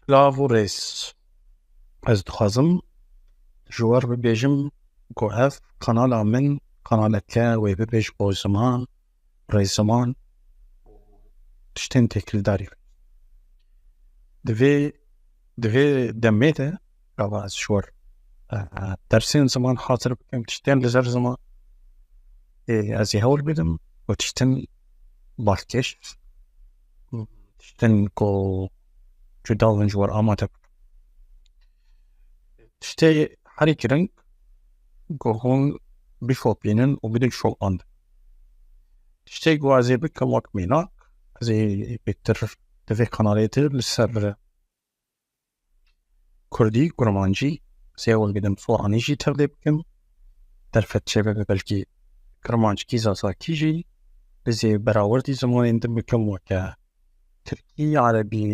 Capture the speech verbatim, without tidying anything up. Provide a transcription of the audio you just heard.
Silav û rêz. Ez dixwazim ji we re bibêjim ku ev kanala min, kanaleke wê bibêj bo ziman, rêziman, tiştên têkildarî. Di vê, di vê demê de gava ez ji we re, e, dersên ziman hazir bikim, tiştên li ser ziman, ê, ez ê hewl bidim û tiştin balkêş, tiştin ku cuda bin ji we re amade bikim. Tiştê herî giring ku hûn bişopînin û bidin şopandin. Tiştê ku ez ê bikim wek mînak, ez ê bêtir di vê kanalê de li ser kurdî, kurmancî, ez ê hewl bidim soranî jî tevlê bikim. Derfet çêbibe belkî kirmanckî, zazakî jî. Ez ê berawerdî zimanên din bikim weke tirkî, erebî,